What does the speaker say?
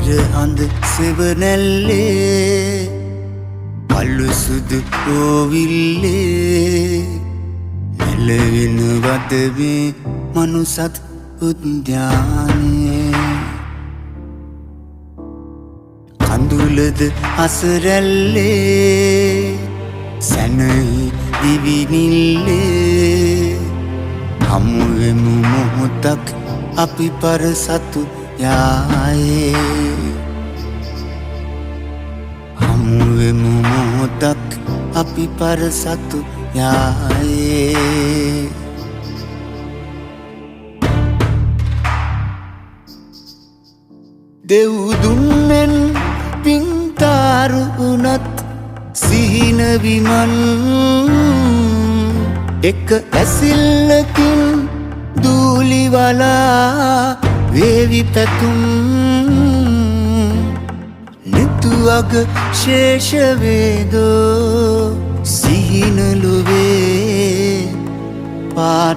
ඉරහඳ සෙවනැල්ලේ කළු සුදු කෝවිල්ලේ නැලවෙන වද මේ මනුසත් උද්‍යානයේ කඳුලද අසරැල්ලේ සැනහි දිවිනිල්ලේ හමුවෙමු මොහොතක් අපි පරසතු යායේ. හමුවෙමු මොහොතක් අපි පරසතු යායේ. දෙව්දුන්නෙන් පින්තාරු වුණත් සිහින විමන් එක ඇසිල්ලකින් දූලි වලා වේවි පැතුම්. නිතුඅග ශේෂ වේදෝ සිහින ලොවේ පාට